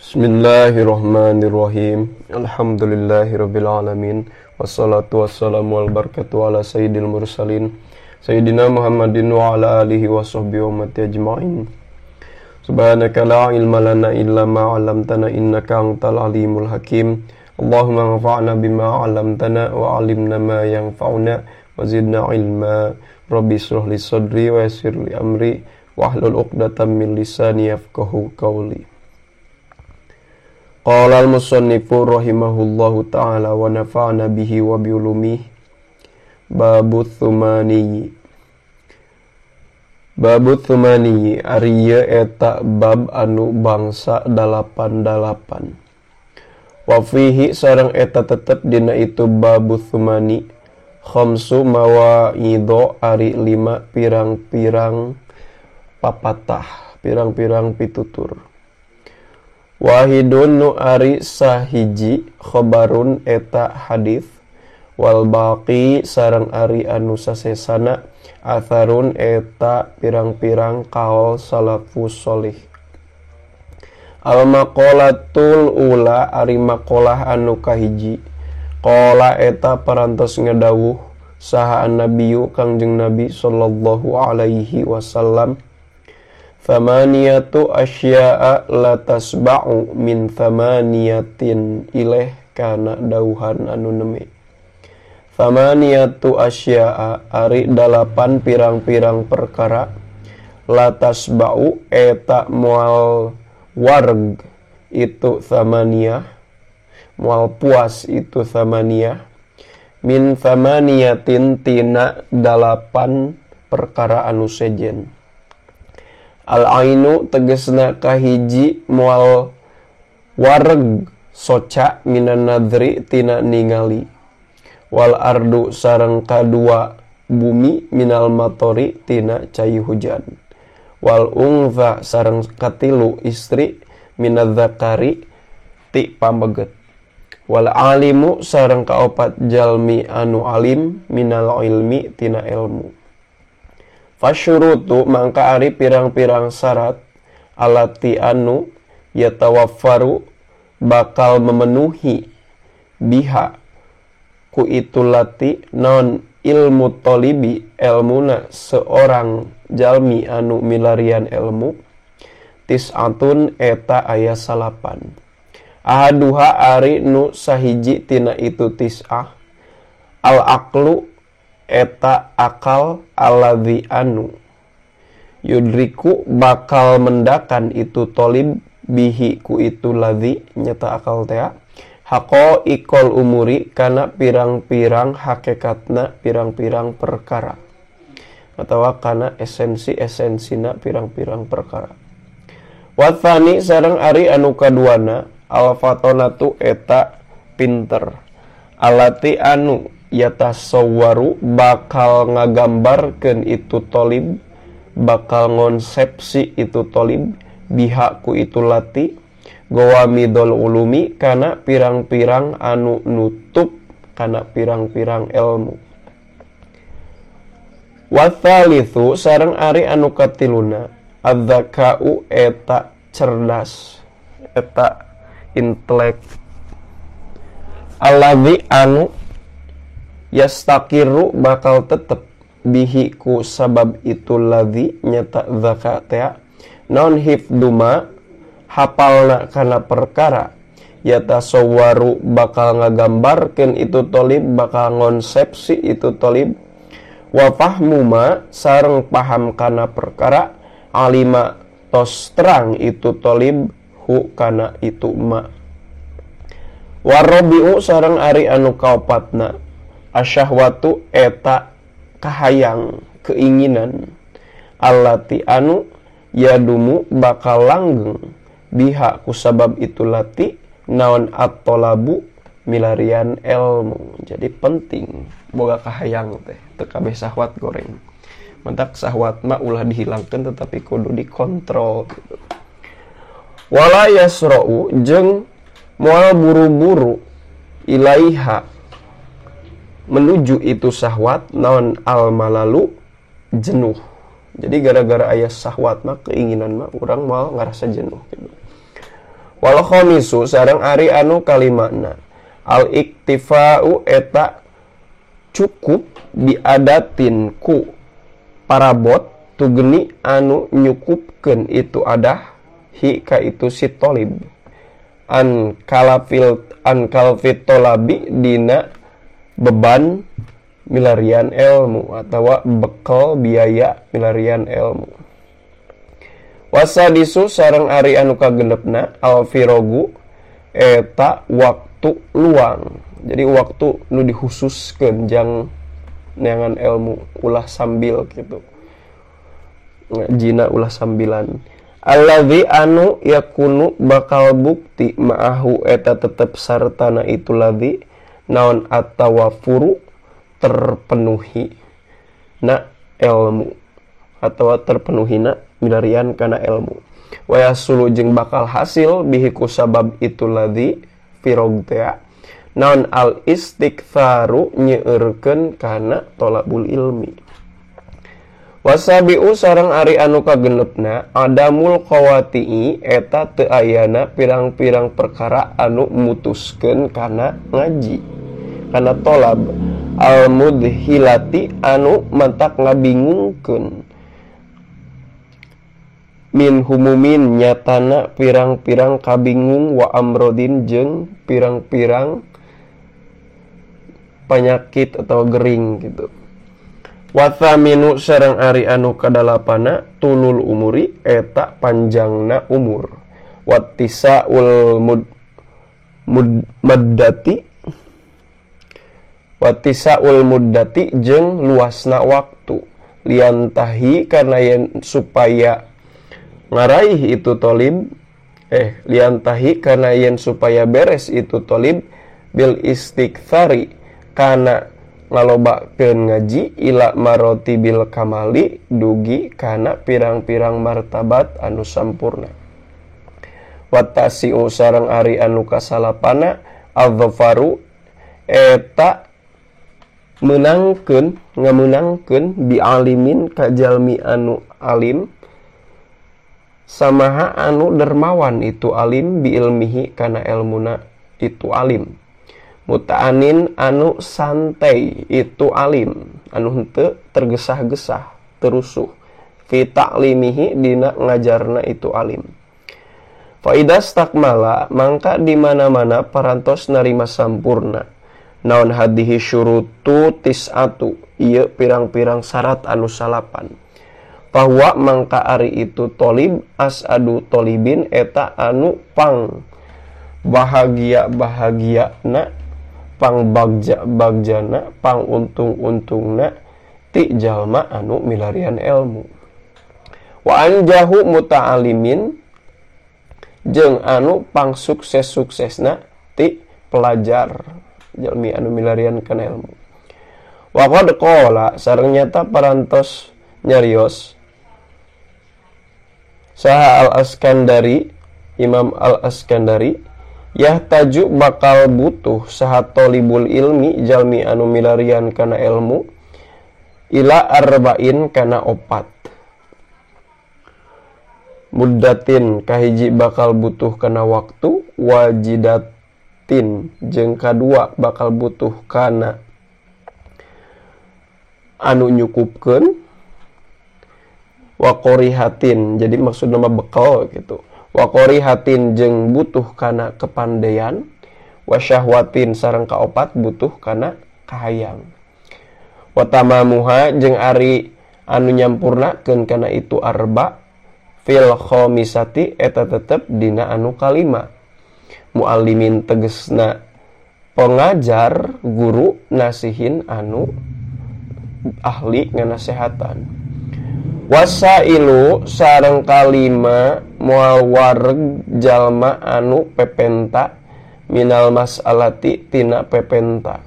Bismillahirrahmanirrahim. Alhamdulillahirabbil alamin. Wassalatu wassalamu wal barakatuh ala sayyidil mursalin sayyidina Muhammadin wa ala alihi wa sahbihi ummati ajmain. Subhanaka la ilma lana illa ma 'allamtana innaka antal alimul hakim. Allahumma anfa'na bima 'allamtana wa 'allimna ma yanfa'una wa zidna ilma. Rabbi ishrah li sadri wa yassir li amri wahlul 'uqdatam min lisani yafqahu qawli. Qala al-musannifu rahimahullahu ta'ala wa nafa'ana bihi wa bi ulumihi. Babu tsumani. Babu tsumani ari ieu eta bab anu bangsa 88. Wa fihi sareng eta tetep dina itu babu tsumani khamsu mawaidho ari 5 pirang-pirang papatah, pirang-pirang pitutur. Wahidun nu ari sahiji khobarun eta hadis wal baqi sareng ari anu sasesana atharun eta pirang-pirang kaol salafus solih. Al maqalatul ula ari maqalah anu kahiji qala eta parantos ngadawuh saha annabiyu Kangjeng Nabi sallallahu alaihi wasallam. Thamaniyatu asya'a la tasba'u min thamaniyatin ileh kana dauhan anu neme. Thamaniyatu asya'a ari 8 pirang-pirang perkara la tasba'u eta moal warg itu thamaniyah, moal puas itu thamaniyah, min thamaniyatin tina 8 perkara anu sejen. Al-ainu tegesna kahiji moal wareg soca minan nadri tina ningali. Wal ardu sareng kadua bumi minal matori tina cai hujan. Wal ungtha sareng katilu istri minadz zakari ti pameget. Wal alimu sareng kaopat jalmi anu alim minal ilmi tina ilmu. Fasyurutu mangka ari pirang-pirang syarat alati anu yatawaffaru bakal memenuhi biha ku itu lati non ilmu tolibi elmuna seorang jalmi anu milarian ilmu tis'atun eta aya 9. Ahaduha ari nu sahiji tina itu tis'ah al aqlu eta akal alladzi anu yudriku bakal mendakan itu tolib bihi ku itu ladzi nyata akal tea haqaiqal umuri kana pirang-pirang hakikatna pirang-pirang perkara atawa kana esensi-esensina pirang-pirang perkara. Wathani sareng ari anu kaduana al-fatonatu eta pinter alati anu yatasawwaru bakal ngagambarkeun itu tolib, bakal ngonsepsi itu tolib bihaku itu lati gawamidul ulumi kana pirang-pirang anu nutup kana pirang-pirang ilmu. Wathalithu sareng ari anu katiluna adzakau eta cerdas eta intelek alladzi anu yastaqiru bakal tetep bihi ku sabab itu ladzi nyata zaka tea non hifduma hapalna kana perkara yatasawwaru bakal ngagambarkeun itu tolib, bakal ngonsepsi itu tolib wa fahmuma sareng paham kana perkara alima tos terang itu tolib hu kana itu ma. Warabiu sareng ari anu kaopatna asyahwatu eta kahayang keinginan allati anu yadumu bakal langgeng biha kusabab itu lati naon at-talabu milarian ilmu. Jadi penting boga kahayang teh teu kabeh syahwat goreng. Mantak syahwat mah ulah dihilangkeun tetapi kudu dikontrol gitu. Wala yasra'u jeung moal buru-buru ilaiha menuju itu syahwat naon al malalu jenuh. Jadi gara-gara aya syahwat mah keinginan mah urang moal ngarasa jenuh gitu. Wal khamisu sareng ari anu kalimana al iktifa'u eta cukup biadatin ku parabot tugeni anu nyukupkeun itu adah hi ka itu si tolib an kalafil an kalfit tolabi dina beban milarian ilmu atawa bekal biaya milarian ilmu. Wasadisu sareng ari anu kagenepna alfirogu eta waktu luang. Jadi waktu nu dikhususkeun jang neangan ilmu ulah sambil gitu. Jina ulah sambilan. Alladzi anu yakunu bakal bukti ma'ahu eta tetep sartana itu ladzi naon atawafuru terpenuhi na ilmu atau terpenuhi na milarian kana ilmu. Wa yasulu jeung bakal hasil bihi ku sabab itu ladzi firog tea naon al istighfaru nyeureurkeun kana tolabul ilmi. Wasabiu sareng ari anu kagenepna adamul qawati'i eta teu ayana pirang-pirang perkara anu mutuskeun kana ngaji kana tolab al mudhilati anu mantak ngabingungkeun min humumin nyatana pirang-pirang kabingung wa amrodin jeung pirang-pirang penyakit atau gering gitu. Wathaminu sareng ari anu kadalapana tulul umuri eta panjangna umur. Watisaul muddati watisaul muddati jeung luasna waktu liantahi karena yen supaya ngaraih itu tolib liantahi karena yen supaya beres itu tolib bil istighfari kana ngalobakeun ngaji ila marotibil kamali dugi kana pirang-pirang martabat anu sampurna. Watasiu sareng ari anu kasalapana adzafaru eta meunangkeun ngameunangkeun bialimin ka jalmi anu alim samaha anu dermawan itu alim biilmihi kana elmuna itu alim. Muta'anin anu santai itu alim anu henteu tergesah-gesah terusuh fi ta'limihi dina ngajarna itu alim. Fa idza stakmala mangka di mana-mana parantos narima sampurna naon hadihi syurutu tis'atu ieu pirang-pirang syarat anu salapan bahwa mangka ari itu tolib asadu tolibin eta anu pang bahagia bahagiana pang bagja bagjana pang untung untungna ti jalma anu milarian ilmu. Wa anjahu muta'alimin jeung anu pang sukses suksesna ti pelajar jalmi anu milarian kana ilmu. Wa qad qala sareng nyata parantos nyarios saha al-Askandari Imam al-Askandari yahtaju bakal butuh saha tolibul ilmi jalmi anu milarian kana ilmu ila arba'in kana opat muddatin kahiji bakal butuh kana waktu wajidatin jeung kadua bakal butuh kana anu nyukupkeun wa qorihatin jadi maksud nama bekal gitu. Wa qorihatin jeung butuh kana kepandaian wa syahwatin sareng kaopat butuh kana kahayang. Wa tamamuha jeung ari anu nyampurnakeun kana itu arba fil khamisati eta tetep dina anu kalima. Muallimin tegesna pengajar guru nasihin anu ahli nganasehatan. Wasailu sareng kalima moal wareg jalma anu pepenta minal mas'alati tina pepenta.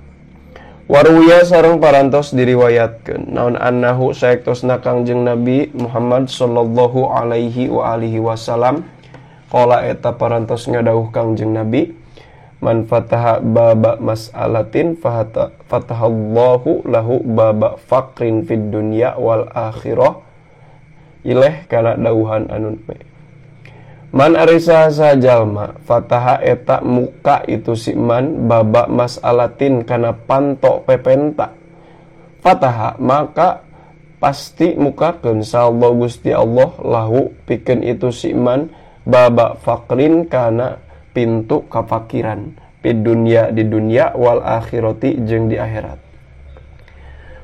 Waruya sareng parantos diriwayatkeun naon annahu saektosna Kangjeng Nabi Muhammad sallallahu alaihi wa alihi wasallam qala eta parantos ngadawuh Kangjeng Nabi man fataha baba mas'alatin fatahallahu lahu baba faqrin fid dunya wal akhirah ileh kana dawuhan anu. Man ari saha jalma fataha eta muka itu si man baba mas'alatin kana panto pepenta. Fataha maka pasti mukakeun sallallahu Gusti Allah lahu pikeun itu si man baba faqrin kana pintu kafakiran di dunia di dunia wal akhirati jeung di akhirat.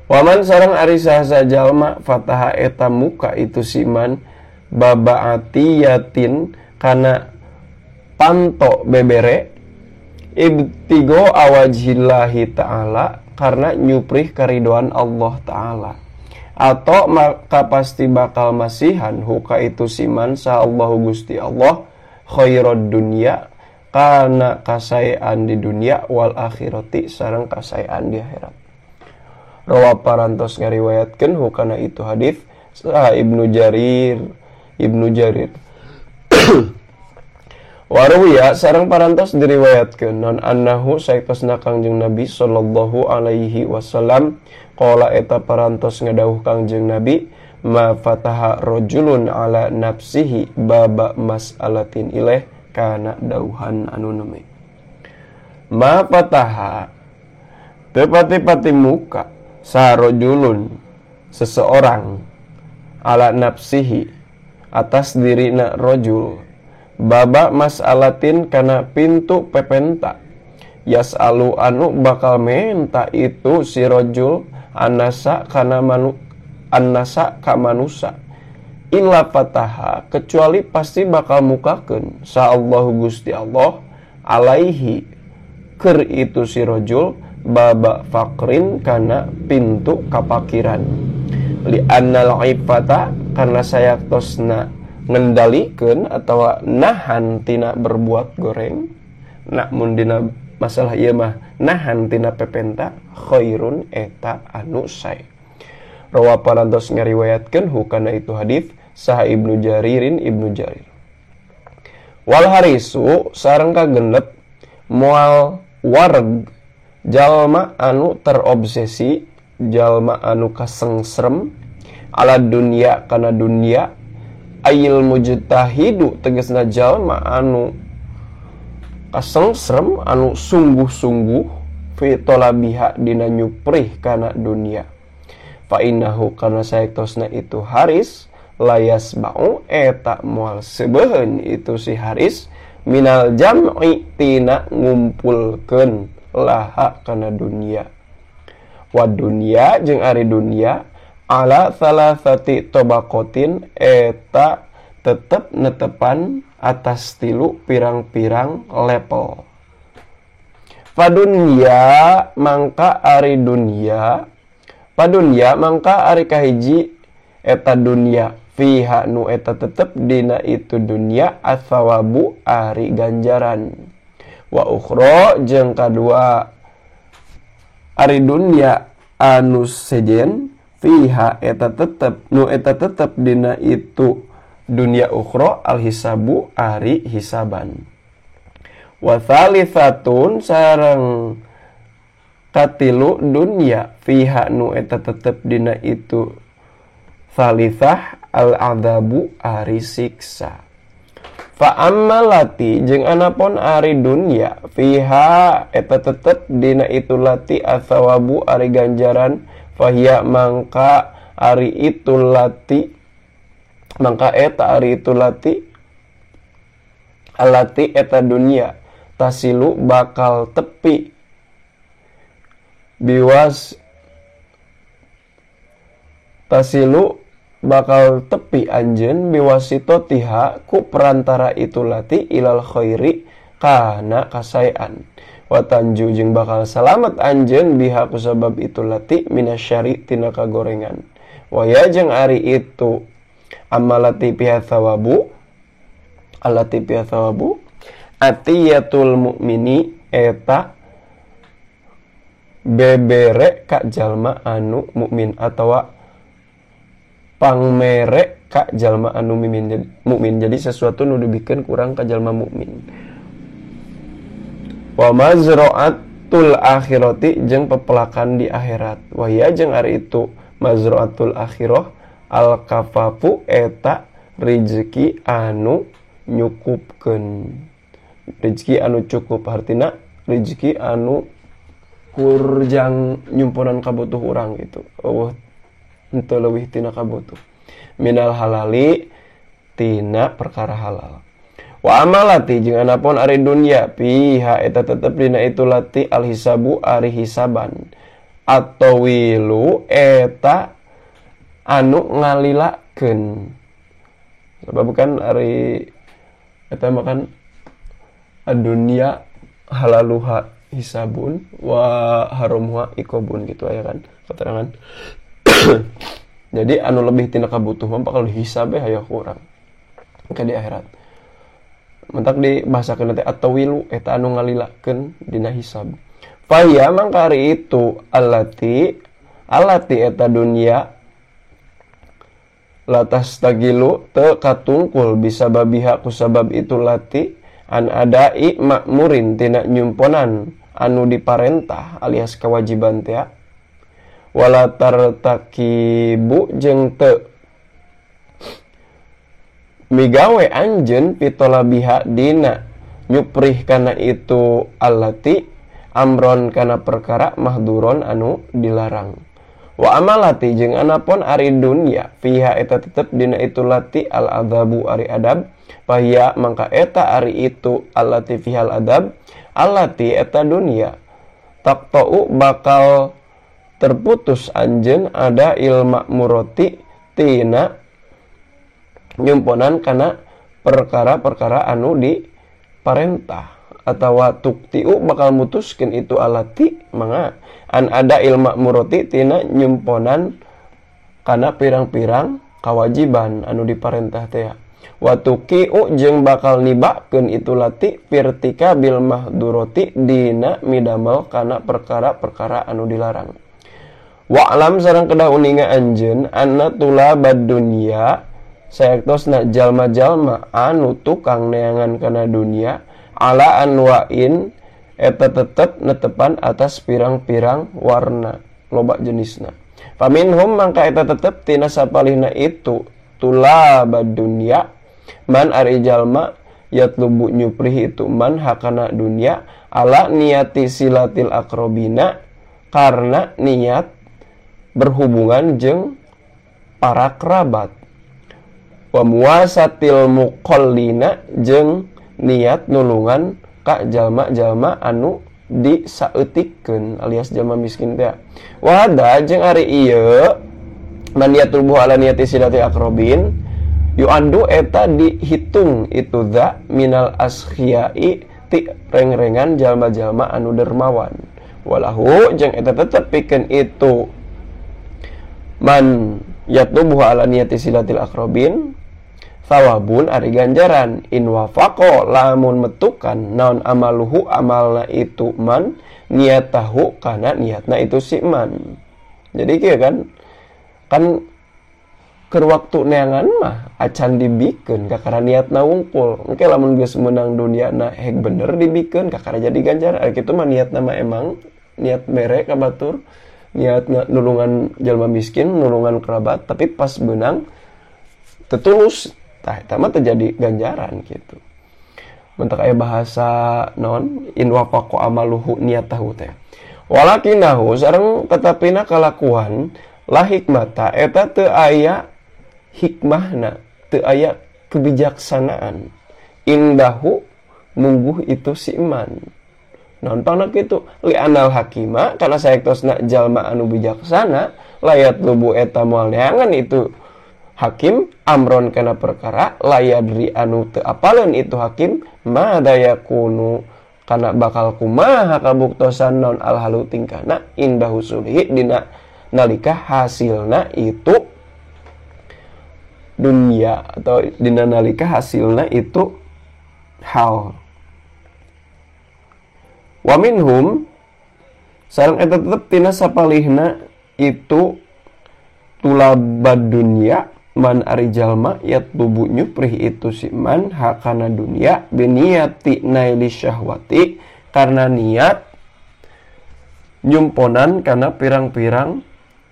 Waman sareng ari saha jalma fataha eta muka itu si man baba atiyatin kana panto bebere ibtigo awajhillahi ta'ala karena nyuprih karidoan Allah ta'ala atau maka pasti bakal masihan huka itu siman sa Allahu Gusti Allah khairad dunya kana kasaean di dunia wal akhirati sareng kasaean di akhirat. Rawa parantos ngariwayatkeun hukana itu hadis sa Ibnu Jarir Ibnu Jarir. Waruya sareng parantos diriwayatkeun non annahu saektosna Kangjeng Nabi sallallahu alaihi wasallam qala eta parantos ngadawuh Kangjeng Nabi ma fataha rajulun ala nafsihi baba mas'alatin ilaih kana dauhan anu neme. Ma fataha tepati-pati muka sarojulun seseorang ala nafsihi atas dirina rojul baba mas'alatin kana pintu pepenta yas'alu anu bakal menta itu si rojul anasa kana manu anasa ka manusa illa fataha kecuali pasti bakal mukakeun sa Allahu Gusti Allah alaihi keur itu si rojul baba faqrin kana pintu kapakiran li annal ifata karena sayaktosna ngendalikeun atawa nahan tina berbuat goreng namun dina masalah ieu mah nahan tina pepenta khairun eta anu sae. Rawa parantos ngariwayatkeun hukana itu hadis saha Ibnu Jaririn Ibnu Jarir. Wal harisu sareng kagenep moal wareg jalma anu terobsesi jalma anu kasengsrem ala dunia kana dunia ayil mujtahidu tegasna jalma anu kasengsrem anu sungguh-sungguh fi tolabiha dina nyuprih kana dunia fa innahu kana saektosna itu haris layas ba'u eta moal sebeuheun itu si haris minal jam'i tina ngumpulkeun laha kana dunia wa dunia jeung ari dunia ala thalathati tobaqotin eta tetep netepan atas tilu pirang-pirang level. Padunya mangka ari dunia, padunya mangka ari kahiji eta dunia fiha nu eta tetep dina itu dunia athawabu ari ganjaran. Wa ukhra jeung kadua ari dunia anu sejen fiha eta tetep nu eta tetep dina itu dunia ukhra alhisabu ari hisaban. Wa thalithatun sareng katilu dunia fiha nu eta tetep dina itu thalithah al-adzabu ari siksa. Fa ammalati jeung anapun ari dunia fiha eta tetep dina itu lati athawabu ari ganjaran fahiya mangka ari itu lati mangka eta ari itu lati alati eta dunia tasilu bakal tepi biwas tasilu bakal tepi anjeun biwasito tiha ku perantara itu lati ilal khairi kana kasaean wa tanju jeung bakal salamet anjeun biha ku sabab itu lati minasyari tina kagorengan wa ya jeung ari itu amalati piha thawabu alati piha thawabu atiyatul mukmini eta bebere ka jalma anu mukmin atawa pangmere ka jalma anu mukmin. Jadi sesuatu nu dibikeun kurang ka jalma mukmin. Wa mazra'atul akhirati jeung pepelakan di akhirat. Wa ya jeung ari itu mazra'atul akhirah al kafafu eta rezeki anu nyukupkeun. Rezeki anu cukup hartina rezeki anu kurjang nyumponan kabutuh urang gitu. Eueuh henteu leuwih tina kabutuh. Minal halali tina perkara halal. Wa amalati jeung anapun ari dunya piha eta tetep dina itu lati al hisabu ari hisaban. Atawilu eta anu ngalilakeun. Sebab kan ari eta mah kan dunia halaluha hisabun wa haramuha iqabun gitu aya kan keterangan. Jadi anu lebih tina kabutuh mah bakal dihisab hayo ku urang ke di akhirat. Mentak dibahasakeun teh atawilu eta anu ngalilakeun dina hisab. Faya mangka ari itu allati eta dunya latas tagilu teu katungkul bisa babiha ku sabab itu lati an adai makmurin tina nyumponan anu diparentah alias kewajiban teh wala tartakibu jeung teu migawe anjeun pitolabiha dina nyuprih kana itu allati amron kana perkara mahduron anu dilarang. Wa amalati jeung anapun ari dunya fiha eta tetep dina itu lati al adzabu ari adab fahiya mangka eta ari itu allati fihal adab allati eta dunya taqta'u bakal terputus anjeun ada ilma muroti tina nyumponan kana perkara-perkara anu diparentah atawa tuktiu bakal mutuskeun itu alati manga an ada ilma muroti tina nyumponan kana pirang-pirang kawajiban anu diparentah teh wa tuqiu jeung bakal nibakeun itu lati pirtika bil mahduroti dina midamel kana perkara-perkara anu dilarang. Wa alam sareng kedah uninga anjeun anna tulabad dunya sayaktosna jalma-jalma anu tukang neangan kana dunia ala anwain eta tetep netepan atas pirang-pirang warna loba jenisna. Faminhum mangka eta tetep tina sapalihna itu tulabad dunya man ari jalma yatlubu nyuprih itu man hakana dunya ala niati silatil akrobina karena niat berhubungan jeung para kerabat wa muwasatil muqallina jeung niat nulungan ka jalma-jalma anu disaeutikeun alias jalma miskin teh. Wa hada jeung ari ieu man yatlubu ala niati silati akrobin yu'addu eta dihitung itu dza minal askhiyai ti rengrengan jalma-jalma anu dermawan. Walahu jeung eta tetep pikeun itu man yatlubu ala niati silatil akrobin thawabun ari ganjaran in wafaqo lamun metukan naon amaluhu amalna itu man niatahu kana niatna itu si man. Jadi kieu kan keur waktu neangan mah acan dibikeun kakara niatna wungkul. Engke lamun geus meunang duniana hek bener dibikeun kakara jadi ganjaran. Ari kitu mah niatna mah emang niat mere ka batur, niat nulungan jalma miskin, nulungan kerabat, tapi pas beunang tetulus tah eta mah terjadi ganjaran gitu. Mentak aya bahasa non in wafaqo amaluhu niatahu teh. Walakinahu sareng tetapina kalakuan la hikmata eta teu aya hikmahna, teu aya kebijaksanaan. Indahu mungguh itu si iman. Non pangna kitu li anal hakima karena saektosna jalma anu bijaksana layat lubu eta moal neangan itu hakim amron kana perkara layadri anu teu apaleun itu hakim ma dayakunu kana bakal kumaha kabuktosan naon alhalu tingkana indahu sulhi dina nalika hasilna itu dunia atau dina nalika hasilna itu hal. Wa minhum sareng eta tetep tina sapalihna itu tulabad dunya man ari jalma yatlubu nyuprih itu si man hakana dunya biniyati naili syahwati karena niat nyumponan kana pirang-pirang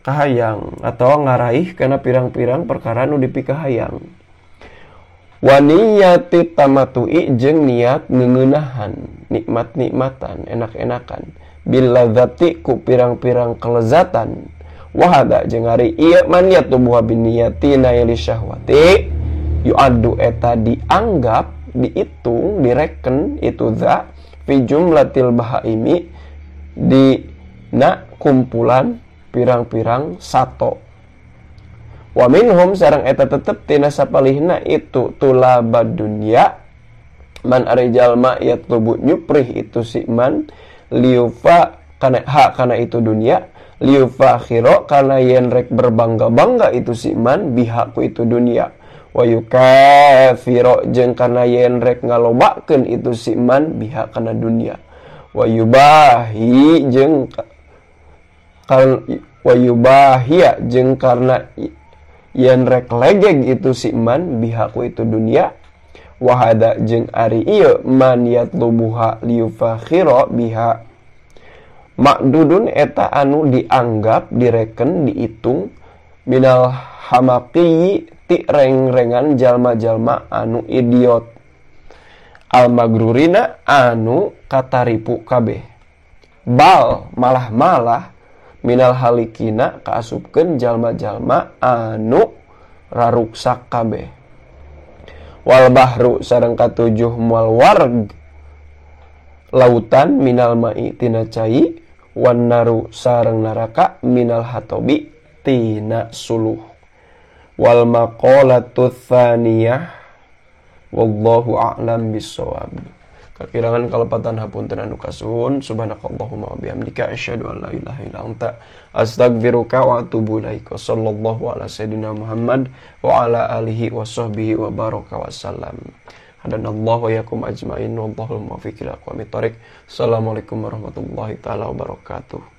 kahayang atau ngaraih kana pirang-pirang perkara nu dipikahayang. Wa niyati tamattu'i jeung niat ngeunahan, nikmat-nikmatan, enak-enakan. Bil ladzati ku pirang-pirang kelezatan. Wa hada jeung ari ieu man yatlubuha bin niyati naili syahwati yu'addu eta dianggap, dihitung, direken itu za fi jumlatil bahaimi di na kumpulan pirang-pirang sato. Wa minhum sareng eta tetep tina sapalihna itu tulabad dunya man ari jalma yatlubu nyuprih itu si man liufa kana ha kana itu dunya liufa khiro kana yen rek berbangga-bangga itu si man bihaku itu dunya wa yukafiro jeung kana yen rek ngalobakeun itu si man biha kana dunya wa yubahi jeung wa yubahia jeung karena yen rek legeg itu si man bihaku itu dunia wahada jeung ari ieu man yatlubuha liyufakhira biha makdudun eta anu dianggap direken dihitung minal hamaqi ti reng-rengan jalma-jalma anu idiot almagrurina anu kataripu kabeh bal malah-malah minal halikina kaasupkeun jalma-jalma anu raruksak kabeh wal bahru sareng katujuh moal warg lautan minal ma'i tina cai wan naru sareng neraka minal hatobi tina suluh wal maqalatu tsaniyah wallahu a'lam bissawab. Kakirangan kalepatan hapunten anu kasuhun. Subhanakallahumma wa bihamdika asyhadu an la ilaha illa anta astaghfiruka wa atubu ilaik. Sallallahu ala sayyidina Muhammad wa ala alihi wa sahbihi wa baraka wasallam. Hadanallahu wa yakum ajmain wallahul muwaffiq ila aqwamit thoriq. Assalamualaikum warahmatullahi taala wabarakatuh.